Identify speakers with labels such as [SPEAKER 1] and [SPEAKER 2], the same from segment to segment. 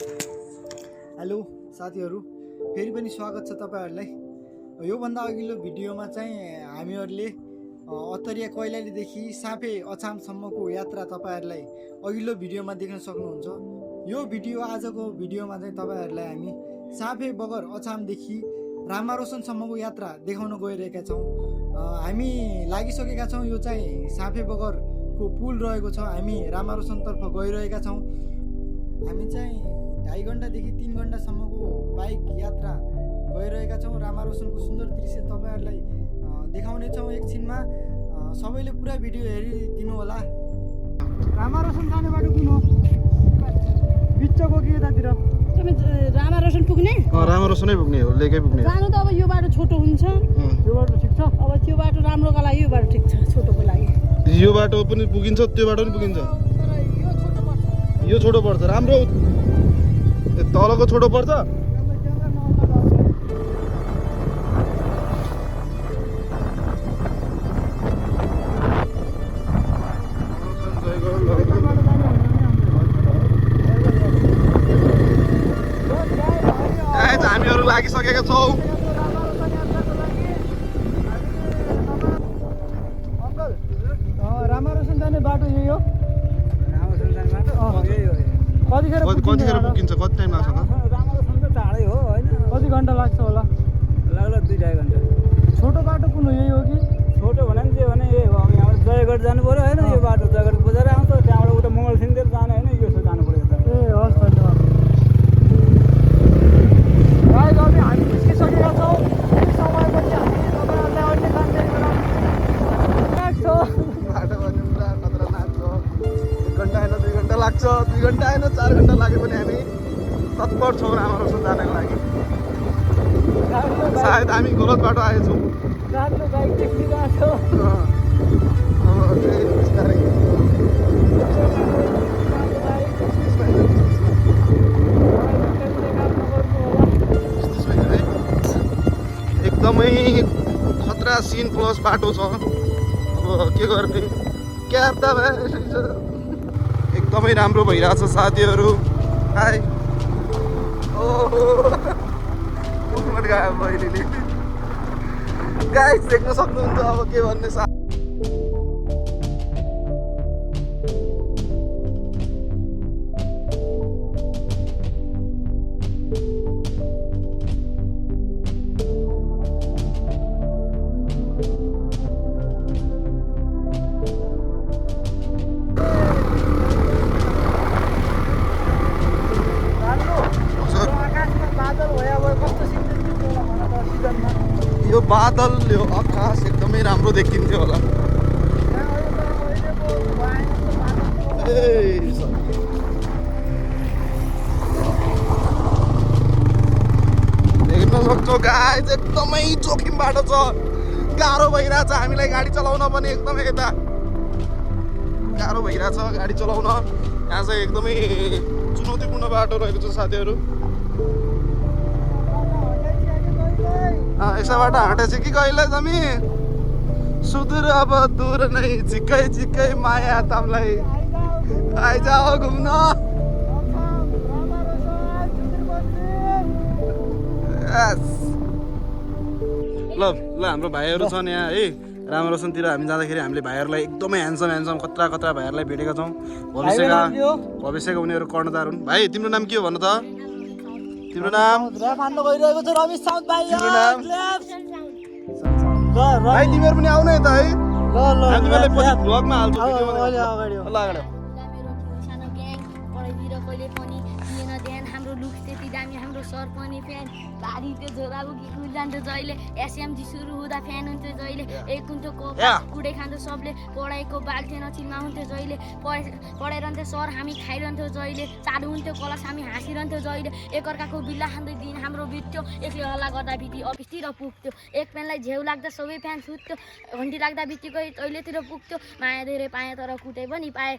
[SPEAKER 1] Hello साथीहरू, फेरि पनि स्वागत छ तपाईहरुलाई। योभन्दा अघिल्लो भिडियोमा चाहिँ हामीहरूले अत्तरिया कैलालीदेखि साँपे अछामसम्मको यात्रा तपाईहरुलाई अघिल्लो भिडियोमा देख्न सक्नुहुन्छ। यो भिडियो आजको भिडियोमा चाहिँ तपाईहरुलाई हामी साँपे बगर अछामदेखि रामारोसनसम्मको यात्रा देखाउन गइरहेका छौँ। हामी लागिसकेका छौँ। यो चाहिँ साँपे बगरको पुल रहेको छ। हामी रामारोसनतर्फ गइरहेका छौँ। हामी चाहिँ 2.5 घण्टादेखि 3 घण्टासम्मको बाइक यात्रा गइरहेका छौँ। रामारोसनको सुन्दर दृश्य तपाईहरुलाई देखाउने छौँ एकछिनमा। सबैले पुरा भिडियो हेरिदिनु होला। रामारोसन जाने बाटो कुन हो? बिचको कि यतातिर?
[SPEAKER 2] तपाईँ रामारोसन पुग्ने?
[SPEAKER 3] रामारोसनै पुग्ने हो, लेकै पुग्ने।
[SPEAKER 2] जानु त अब यो बाटो छोटो हुन्छ।
[SPEAKER 1] यो बाटो ठिक छ।
[SPEAKER 2] अब त्यो बाटो राम्रोको लागि यो बाटो ठिक छ, छोटोको लागि
[SPEAKER 3] यो बाटो पनि पुगिन्छ, त्यो बाटो पनि पुगिन्छ।
[SPEAKER 2] तर यो छोटो पर्छ।
[SPEAKER 3] यो छोटो पर्छ, राम्रो तलको छोटो पर्छ। हामीहरू लागिसकेका छौँ।
[SPEAKER 1] रामारोसन जाने बाटो यही हो?
[SPEAKER 4] रामारोसन जाने बाटो यही हो।
[SPEAKER 1] कतिखेर
[SPEAKER 3] पुगिन्छ? कति टाइम लाग्छ त?
[SPEAKER 4] रामारोसन त टाढै हो होइन?
[SPEAKER 1] कति घण्टा लाग्छ होला?
[SPEAKER 4] लाग्ला 2-2.5 घण्टा।
[SPEAKER 1] छोटो बाटो कुन हो? यही हो कि?
[SPEAKER 4] छोटो भने नि जे भने यही हो। अब यहाँबाट जयगढ जानु पऱ्यो होइन? यो बाटो जयगढ बजार आउँछ, त्यहाँबाट उता मङ्गलसिंहतिर जाने होइन? यो जानु पऱ्यो त।
[SPEAKER 1] ए हस्, धन्यवाद। गाइस, अब हामी निस्किसकेका छौँ। केही समयपछि हामी तपाईँहरूलाई अन्य जानकारी गराउँछौँ।
[SPEAKER 3] बाटो पनि पुरा खतरनाक छ। 1 घण्टा होइन, 2 घण्टा लाग्छ। 2 घण्टा होइन, 4 घण्टा लाग्यो भने हामी तत्पर छौँ रामारोसन जानको लागि। सायद हामी गलत बाटो आएछौँ।
[SPEAKER 1] राम्रो बाइक देखिरहेको छ।
[SPEAKER 3] अब चाहिँ बिस्तारै एकदमै खतरा सिन प्लस बाटो छ। अब के गर्ने, क्याब त एकदमै राम्रो भइरहेछ साथीहरू। हाई ओहो गयो बहिनीले। गाइस देख्न सक्नुहुन्छ अब के भन्ने यो बादल, यो आकाश एकदमै राम्रो देखिन्थ्यो होला। देख्न सक्छौ गाइस, एकदमै जोखिम बाटो छ। गाह्रो भइरहेछ हामीलाई गाडी चलाउन पनि। एकदमै यता गाह्रो भइरहेछ गाडी चलाउन। यहाँ चाहिँ एकदमै चुनौतीपूर्ण बाटो रहेको छ साथीहरू। यसबाट हटेछ कि कहिले तिमी? सुदूर अब दूर नै, झिक्कै झिक्कै माया तमलाई। आइजाओ घुम्न। ल हाम्रो भाइहरू छन् यहाँ है। रामारोसनतिर हामी जाँदाखेरि हामीले भाइहरूलाई एकदमै ह्यान्डसम खतरा भाइहरूलाई भेटेका छौँ। भविष्यका उनीहरू कर्णधार हुन्। भाइ तिम्रो नाम के हो भन त? तिम्रो नाम?
[SPEAKER 1] गइरहेको छ रमेश साउन्द भाइ।
[SPEAKER 3] तिम्रो नाम? भाइ तिमीहरू पनि आउनु यता है। हामी तिमीलाई पछि भ्लगमा हाल्छौँ, भिडियोमा
[SPEAKER 1] अगाडि
[SPEAKER 3] ल अगाडि
[SPEAKER 5] हाम्रो लुक त्यति दामी, हाम्रो सर पनि फ्यान, भारी त्यो झोलाको गीत जान्थ्यो जहिले, एसएमजी सुरु हुँदा फ्यान हुन्थ्यो जहिले, एक हुन्थ्यो कोपा कुडे खान्थ्यो सबले, पढाइको बाल थिएन चिनमा हुन्थ्यो जहिले, पढाइरहन्थ्यो सर हामी खाइरहन्थ्यो जहिले, चालु हुन्थ्यो क्लास हामी हाँसिरहन्थ्यो जहिले, एकअर्काको बिल्ला खाँदै दिन हाम्रो बित्थ्यो, एकले हल्ला गर्दा बित्ती अफिसतिर पुग्थ्यो, एक पेनलाई झेउ लाग्दा सबै फ्यान सुत्थ्यो, घन्टी लाग्दा बित्तिकै टोइलेटतिर पुग्थ्यो, माया धेरै पाएँ तर कुटै पनि पाएँ।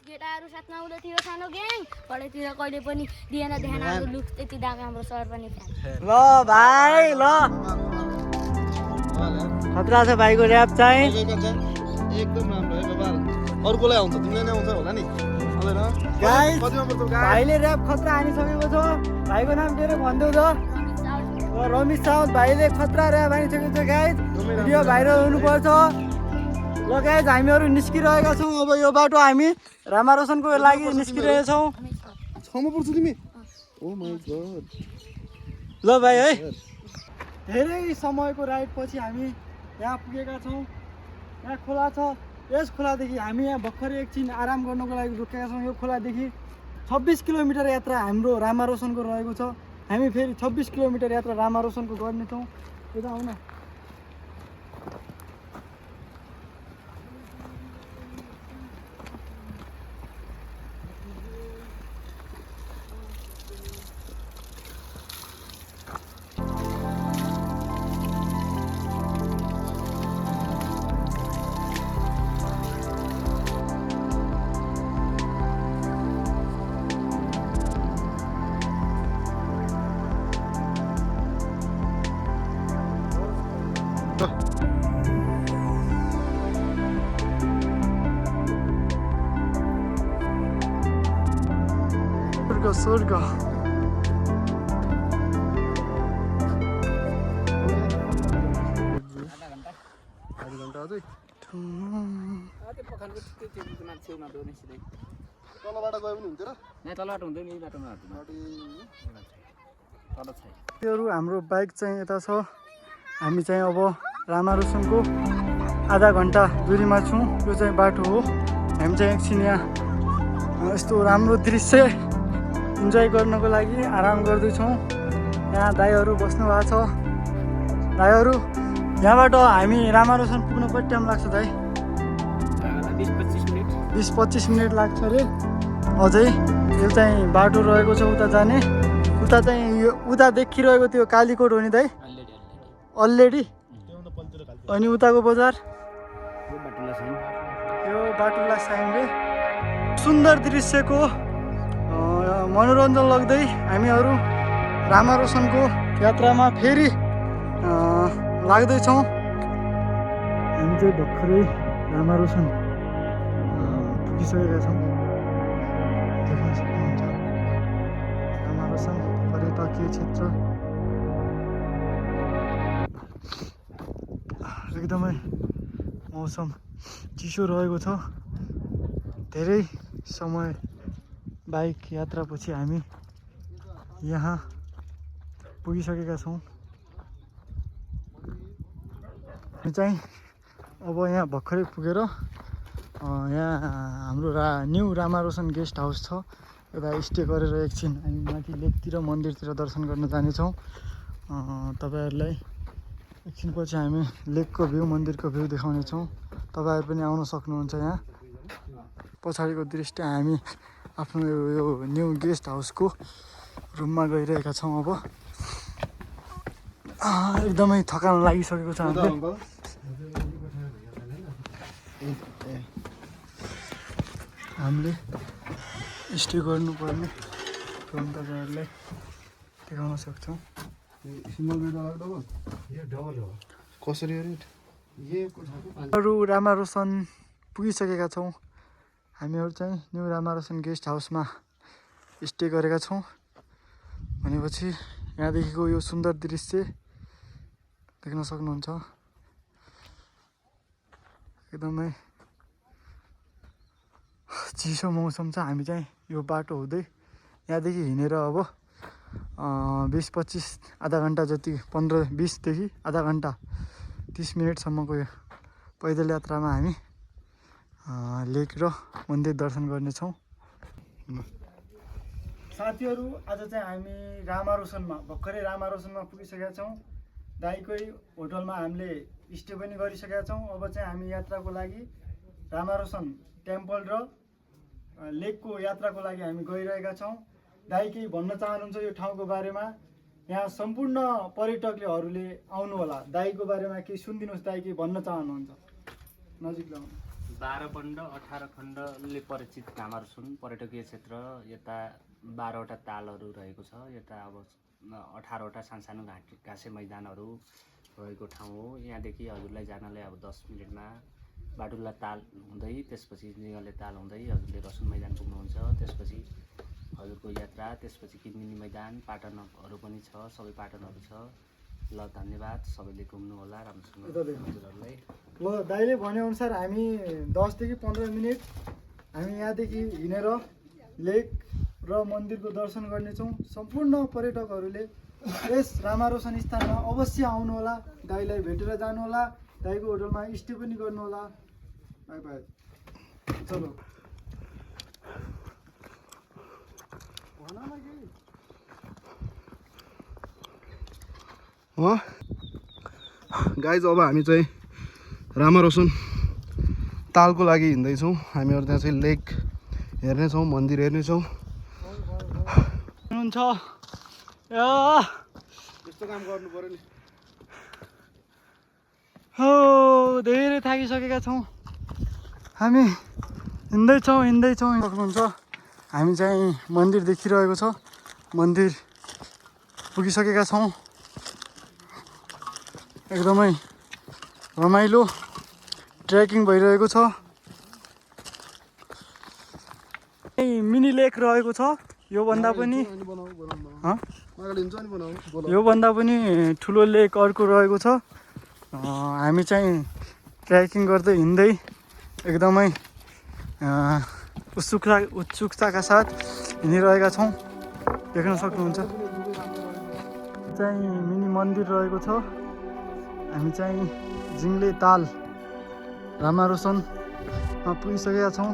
[SPEAKER 5] केटाहरू साथमा उले थियो सानो ग्याङ, पढाइतिर कहिले पनि दिएन ध्यान, हाम्रो लुक त्यति दामी, हाम्रो सर पनि फ्यान।
[SPEAKER 1] ल भाइ ल खतरा छ भाइको ऱ्याप चाहिँ
[SPEAKER 3] एकदम राम्रो है बाबा। अरूकोलाई आउँछ तिमीलाई नै आउँछ होला नि। पर्दैन
[SPEAKER 1] गाइस
[SPEAKER 3] कतिमा पर्छ गाइस
[SPEAKER 1] भाइले ऱ्याप खतरा हानिसकेको छ भाइको नाम के रे भन्देऊ त रमेश साउद भाइले खतरा ऱ्याप हानिसकेको छ गाइस भिडियो भाइरल हुनुपर्छ ल गाइस हामीहरू निस्किरहेका छौँ अब यो बाटो हामी रामारोसनको लागि निस्किरहेछौँ
[SPEAKER 3] छमा पर्छ तिमी ओ माय गॉड
[SPEAKER 1] ल भाइ है धेरै समयको राइड पछि हामी यहाँ पुगेका छौँ यहाँ खोला छ यस खोलादेखि हामी यहाँ भर्खरै एकछिन आराम गर्नको लागि रोकेका छौँ यो खोलादेखि 26 किलोमिटर यात्रा हाम्रो रामारोसनको रहेको छ हामी फेरि 26 किलोमिटर यात्रा रामारोसनको गर्नेछौँ यता आउन स्वर्ग
[SPEAKER 3] आधी घन्टा अझै तलबाट गयो पनि हुन्थ्यो र
[SPEAKER 4] तलबाट हुँदैन यही बाटोमा
[SPEAKER 1] त्योहरू हाम्रो बाइक चाहिँ यता छ हामी चाहिँ अब रामारोसनको आधा घन्टा दुरीमा छौँ यो चाहिँ बाटो हो हामी चाहिँ एकछिन यहाँ यस्तो राम्रो दृश्य इन्जोय गर्नको लागि आराम गर्दैछौँ यहाँ दाइहरू बस्नु भएको छ दाइहरू यहाँबाट हामी रामारोसन पुग्न कति टाइम लाग्छ दाइ 20-25 मिनट लाग्छ अरे अझै यो चाहिँ बाटो रहेको छ उता जाने उता चाहिँ यो उता देखिरहेको त्यो कालीकोट हो नि दाइ अलरेडी अनि उताको बजार यो बाटुला साइन रे सुन्दर दृश्यको मनोरञ्जन लाग्दै हामीहरू रामारोसनको यात्रामा फेरि लाग्दैछौँ हामी चाहिँ भर्खरै रामारोसन पुगिसकेका छौँ देख्न सक्नुहुन्छ रामारोसन पर्यटकीय क्षेत्र एकदमै मौसम चिसो रहेको छ धेरै समय बाइक यात्रापछि हामी यहाँ पुगिसकेका छौँ हामी चाहिँ अब यहाँ भर्खरै पुगेर यहाँ हाम्रो न्यू रामारोसन गेस्ट हाउस छ यता स्टे गरेर एकछिन हामी माथि लेकतिर मन्दिरतिर दर्शन गर्न जानेछौँ तपाईँहरूलाई एकछिनपछि हामी लेकको भ्यू मन्दिरको भ्यू देखाउनेछौँ तपाईँहरू पनि आउन सक्नुहुन्छ यहाँ पछाडिको दृश्य हामी आफ्नो यो न्यू गेस्ट हाउसको रुममा गइरहेका छौँ अब एकदमै थकान लागिसकेको छ हामीले स्टे गर्नुपर्ने रुम तपाईँहरूलाई देखाउन सक्छौँ
[SPEAKER 3] कसरी
[SPEAKER 1] अरू रामारोसन पुगिसकेका छौँ हामीहरू चाहिँ न्यू रामारोसन गेस्ट हाउसमा स्टे गरेका छौँ भनेपछि यहाँदेखिको यो सुन्दर दृश्य देख्न सक्नुहुन्छ एकदमै चिसो मौसम छ हामी चाहिँ यो बाटो हुँदै यहाँदेखि हिँडेर अब 20-25 आधा घन्टा जति 15-20देखि आधा घन्टा 30 मिनटसम्मको यो पैदल यात्रामा हामी लेक र मन्दिर दर्शन गर्नेछौँ साथीहरू आज चाहिँ हामी रामारोसनमा भर्खरै रामारोसनमा पुगिसकेका छौँ दाइकै होटलमा हामीले स्टे पनि गरिसकेका छौँ अब चाहिँ हामी यात्राको लागि रामारोसन टेम्पल र लेकको यात्राको लागि हामी गइरहेका छौँ दाइ केही भन्न चाहनुहुन्छ यो ठाउँको बारेमा यहाँ सम्पूर्ण पर्यटकहरूले आउनु होला दाइको बारेमा केही सुनिदिनुहोस् दाइ केही भन्न चाहनुहुन्छ नजिक ल्याउनु
[SPEAKER 6] 12 खण्ड 18 खण्डले परिचित रामारोसन पर्यटकीय क्षेत्र यता 12वटा तालहरू रहेको छ यता अब 18वटा सानसानो घाँसे मैदानहरू रहेको ठाउँ हो यहाँदेखि हजुरलाई जानलाई अब 10 मिनटमा बाटुला ताल हुँदै त्यसपछि निगले ताल हुँदै हजुरले रसुन मैदान पुग्नुहुन्छ। त्यसपछि हजुरको यात्रा त्यसपछि किन्मिनी मैदान पाटनहरू पनि छ, सबै पाटनहरू छ। ल धन्यवाद, सबैले घुम्नु होला राम्रोसँग हजुरहरूलाई।
[SPEAKER 1] ल दाइले भनेअनुसार हामी 10 देखि 15 मिनट हामी यहाँदेखि हिँडेर लेक र मन्दिरको दर्शन गर्नेछौँ। सम्पूर्ण पर्यटकहरूले यस रामारोशन स्थानमा अवश्य आउनुहोला, दाइलाई भेटेर जानुहोला, दाइको होटलमा स्टे पनि गर्नुहोला। By by. चलो
[SPEAKER 3] गाइज अब हामी चाहिँ रामारोशन तालको लागि हिँड्दैछौँ। हामीहरू त्यहाँ चाहिँ लेक हेर्नेछौँ, मन्दिर हेर्नेछौँ।
[SPEAKER 1] हुनुहुन्छ
[SPEAKER 3] यस्तो काम गर्नु पर्यो नि।
[SPEAKER 1] हो धेरै थाकिसकेका छौँ, हामी हिँड्दैछौँ सक्नुहुन्छ। हामी चाहिँ मन्दिर देखिरहेको छ, मन्दिर पुगिसकेका छौँ। एकदमै रमाइलो ट्रेकिङ भइरहेको छ। मिनी लेक रहेको छ, योभन्दा पनि योभन्दा पनि ठुलो लेक अर्को रहेको छ। हामी चाहिँ ट्रेकिङ गर्दै हिँड्दै एकदमै उत्सुकताका साथ हिँडिरहेका छौँ, देख्न सक्नुहुन्छ। चाहिँ मिनी मन्दिर रहेको छ। हामी चाहिँ जिङ्ले ताल रामारोशनमा पुगिसकेका छौँ,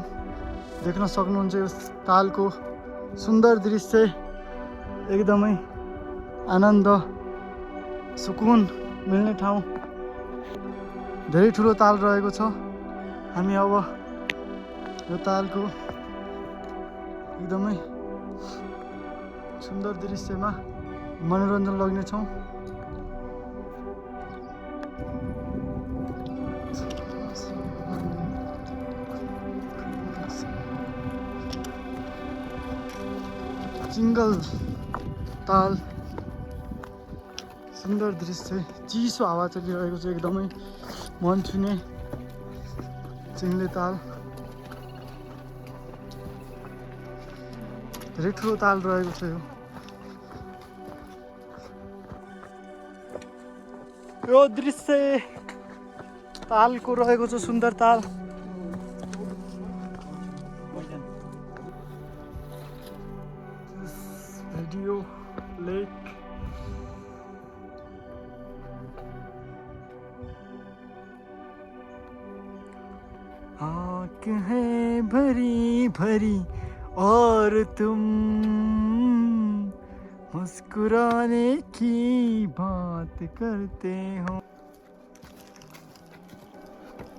[SPEAKER 1] देख्न सक्नुहुन्छ। यस तालको सुन्दर दृश्य, एकदमै आनन्द सुकुन मिल्ने ठाउँ, धेरै ठुलो ताल रहेको छ। हामी अब यो तालको एकदमै सुन्दर दृश्यमा मनोरञ्जन लाग्नेछौँ। सिङ्गल ताल, सुन्दर दृश्य, चिसो हावा चलिरहेको छ, एकदमै मन छुने चिङ्ले ताल। धेरै ठुलो ताल रहेको छ यो दृश्य तालको रहेको छ, सुन्दर ताल। भिडियो लेक आँख है भरी भरी और तुम मुस्कुराने की बात करते हो।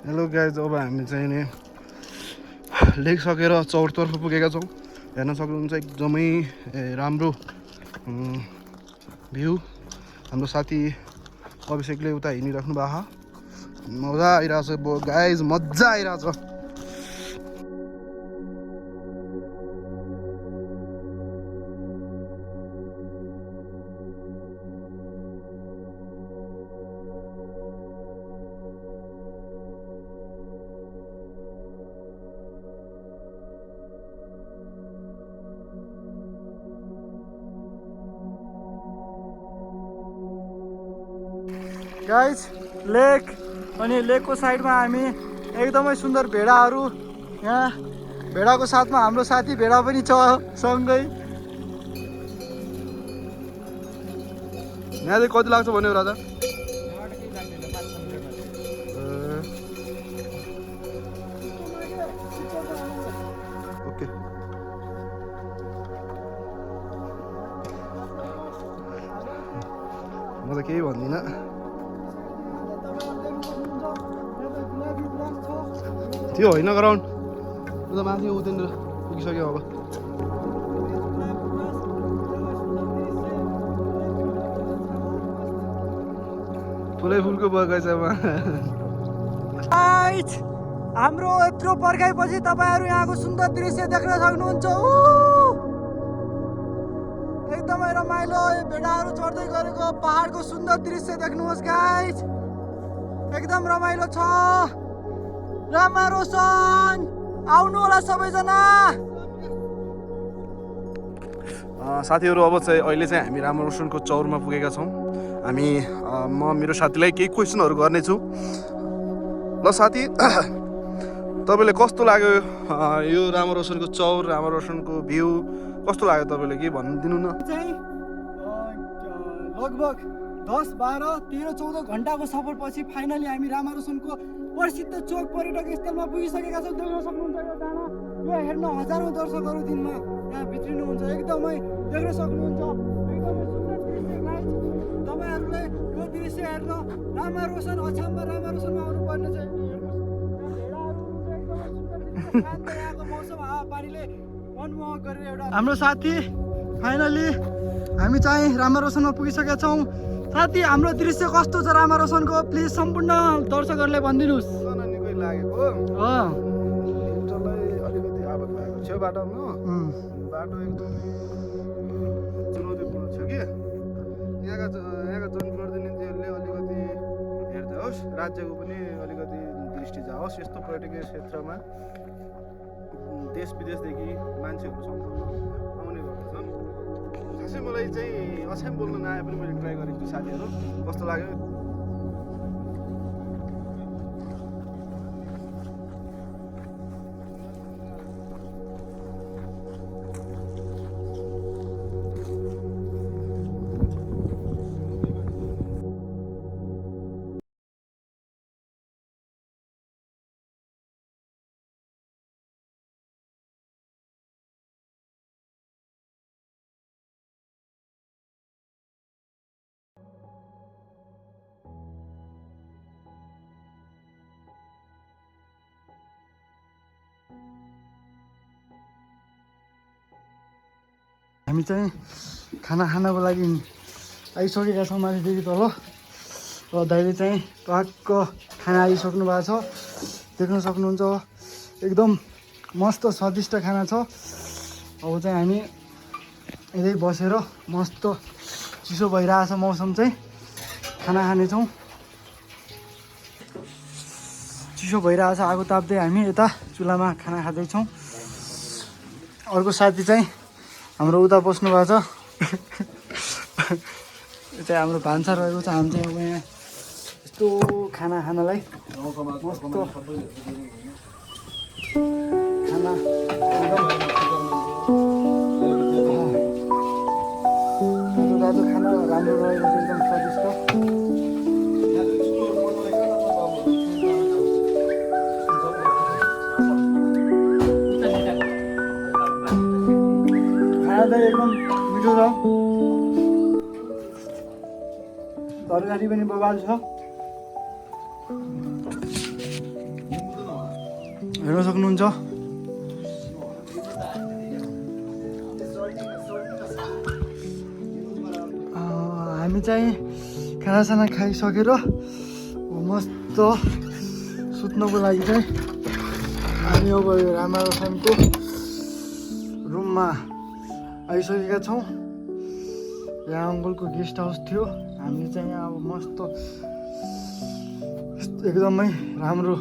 [SPEAKER 3] हेलो गाइज, अब हामी चाहिँ नि लेक सकेर चौरतर्फ पुगेका छौँ। हेर्न सक्नुहुन्छ एकदमै राम्रो भ्यू। हाम्रो साथी अभिषेकले उता हिँडिराख्नु भएको छ, मजा आइरहेछ गाइज, मजा आइरहेछ।
[SPEAKER 1] गाइज लेक, अनि लेकको साइडमा हामी एकदमै सुन्दर भेडाहरू, यहाँ भेडाको साथमा हाम्रो साथी भेडा पनि छ सँगै।
[SPEAKER 3] यहाँ चाहिँ कति लाग्छ भन्यो राजा? ओके, म त केही भन्दिनँ। त्यो होइन ग्राउन्ड, उता माथि उतिनेर पुगिसक्यो। अब फुलै फुलको बगैँचामा
[SPEAKER 1] हाम्रो यत्रो पर्खाइपछि तपाईँहरू यहाँको सुन्दर दृश्य देख्न सक्नुहुन्छ। एकदमै रमाइलो भेडाहरू चढ्दै गरेको पहाडको सुन्दर दृश्य देख्नुहोस् गाइज, एकदम रमाइलो छ। रामा रोशन आउनु होला सबैजना।
[SPEAKER 3] साथीहरू अब चाहिँ अहिले चाहिँ हामी रामा रोशनको चौरमा पुगेका छौँ। हामी म मेरो साथीलाई केही क्वेसनहरू गर्नेछु। ल साथी, तपाईँले कस्तो लाग्यो यो रामा रोशनको चौर, रामा रोशनको भ्यू कस्तो लाग्यो तपाईँले केही भनिदिनु न।
[SPEAKER 1] चाहिँ लगभग 10, 12, 13, 14 घन्टाको सफरपछि फाइनली हामी रामा रोशनको प्रसिद्ध चोक पर्यटक स्थलमा पुगिसकेका छौँ। देख्न सक्नुहुन्छ यो डाँडा, यो हेर्न हजारौँ दर्शकहरू दिनमा यहाँ भित्रिनुहुन्छ। एकदमै देख्न सक्नुहुन्छ, एकदमै सुन्दर दृश्य गाइज। तपाईँहरूले यो दृश्य हेर्न रामा रोशन अछाममा रामा रोशनमा आउनुपर्ने चाहिँ यहाँको मौसम हावापानीले मनमोहक गरेर एउटा हाम्रो साथी फाइनली हामी चाहिँ रामा रोशनमा पुगिसकेका छौँ। साथी हाम्रो दृश्य कस्तो छ रामा रोशनको प्लिज सम्पूर्ण दर्शकहरूलाई भनिदिनुहोस्।
[SPEAKER 3] निकै लागेको अलिकति अब छेउ बाटोमा बाटो एकदमै चुनौतीपूर्ण छ कि यहाँका जनप्रतिनिधिहरूले अलिकति हेर्दै होस्, राज्यको पनि अलिकति दृष्टि जाओस्। यस्तो पर्यटकीय क्षेत्रमा देश विदेशदेखि मान्छेहरू सम्पूर्ण आउने गर्दछन्। खासै मलाई चाहिँ अछाम बोल्न नआए पनि मैले ट्राई गरेको छु। साथीहरू कस्तो लाग्यो?
[SPEAKER 1] हामी चाहिँ खाना खानको लागि आइसकेका छौँ माथिदेखि तल। र दाइले चाहिँ टक्क खाना आइसक्नु भएको छ, देख्न सक्नुहुन्छ। एकदम मस्त स्वादिष्ट खाना छ। अब चाहिँ हामी यतै बसेर मस्त चिसो भइरहेछ मौसम चाहिँ खाना खानेछौँ। चिसो भइरहेछ, आगो ताप्दै हामी यता चुलामा खाना खाँदैछौँ। अर्को साथी चाहिँ हाम्रो उता बस्नु भएको छ। यो चाहिँ हाम्रो भान्सा रहेको छ। हामी चाहिँ अब यहाँ यस्तो खाना खानलाई मस्त खाना तातो खाना राम्रो रहेको छ, एकदम स्वादिष्ट। एकदम मिठो छ, तरकारी पनि बबाल छ। हेर्न सक्नुहुन्छ। हामी चाहिँ खानासाना खाइसकेर मस्त सुत्नको लागि चाहिँ हामी अब रामा रोशनको रुममा आइसकेका छौँ। यहाँ अङ्कलको गेस्ट हाउस थियो। हामी चाहिँ यहाँ अब मस्त एकदमै राम्रो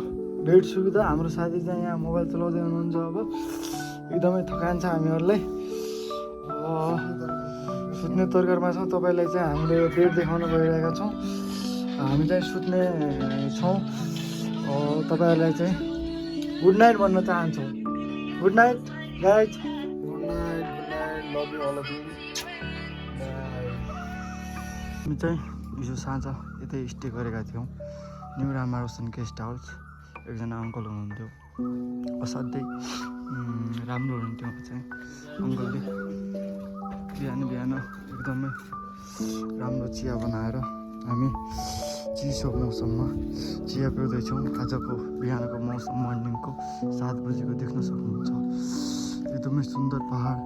[SPEAKER 1] बेड सुविधा। हाम्रो साथी चाहिँ यहाँ मोबाइल चलाउँदै हुनुहुन्छ। अब एकदमै थकान छ हामीहरूलाई। सुत्ने तर्करमा छौँ। तपाईँलाई चाहिँ हामीले बेड देखाउन गइरहेका छौँ। हामी चाहिँ सुत्ने छौँ। तपाईँहरूलाई चाहिँ गुड नाइट भन्न चाहन्छौँ। Good night guys. हामी चाहिँ हिजो साँझ यतै स्टे गरेका थियौँ। New Rama Roshan guest house. एकजना अङ्कल हुनुहुन्थ्यो, असाध्यै राम्रो हुनुहुन्थ्यो। चाहिँ अङ्कलले बिहान बिहान एकदमै राम्रो चिया बनाएर हामी चिसो मौसममा चिया पिउँदैछौँ। आजको बिहानको मौसम मर्निङको 7 बजीको देख्न सक्नुहुन्छ। एकदमै सुन्दर पहाड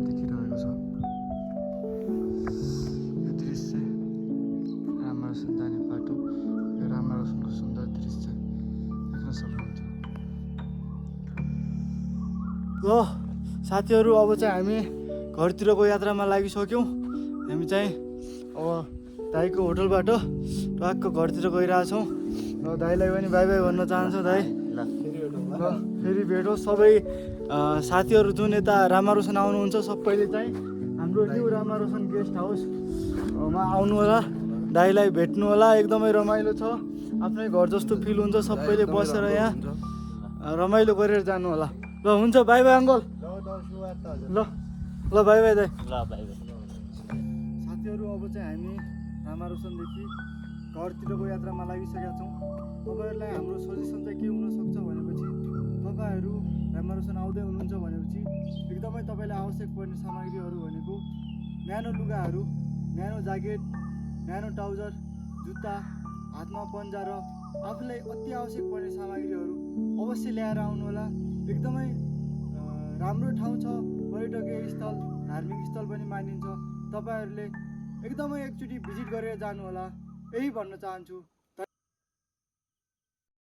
[SPEAKER 1] देखिरहेको छ। यो दृश्य रामा रोशन जाने बाटो, यो रामा रोशनको सुन्दर दृश्य देख्न सक्नुहुन्छ। ल साथीहरू, अब चाहिँ हामी घरतिरको यात्रामा लागिसक्यौँ। हामी चाहिँ अब दाइको होटलबाट टक्क घरतिर गइरहेछौँ। दाइलाई पनि बाई बाई भन्न चाहन्छु दाइ।
[SPEAKER 6] ल
[SPEAKER 1] ल फेरि भेटौँ सबै साथीहरू जुन यता रामारोसन आउनुहुन्छ सबैले चाहिँ हाम्रो न्यू रामारोसन गेस्ट हाउसमा आउनु होला, दाइलाई भेट्नु होला। एकदमै रमाइलो छ, आफ्नै घर जस्तो फिल हुन्छ, सबैले बसेर यहाँ रमाइलो गरेर जानु होला। ल हुन्छ, बाई बाई अङ्कल। ल ल बाई बाई दाइ।
[SPEAKER 6] ल बाई बाई।
[SPEAKER 1] साथीहरू अब चाहिँ हामी रामारोसनदेखि घरतिरको यात्रामा लागिसकेका छौँ। तपाईँहरूलाई हाम्रो सजेसन चाहिँ के हुनसक्छ भनेपछि तपाईँहरू रामारोसन आउँदै हुनुहुन्छ भनेपछि एकदमै तपाईँलाई आवश्यक पर्ने सामग्रीहरू भनेको न्यानो लुगाहरू, न्यानो ज्याकेट, न्यानो ट्राउजर, जुत्ता, हातमा पन्जा र आफूलाई अति आवश्यक पर्ने सामग्रीहरू अवश्य ल्याएर आउनुहोला। एकदमै राम्रो ठाउँ छ, पर्यटकीय स्थल, धार्मिक स्थल पनि मानिन्छ। तपाईँहरूले एकदमै एकचोटि भिजिट गरेर जानुहोला, यही भन्न चाहन्छु।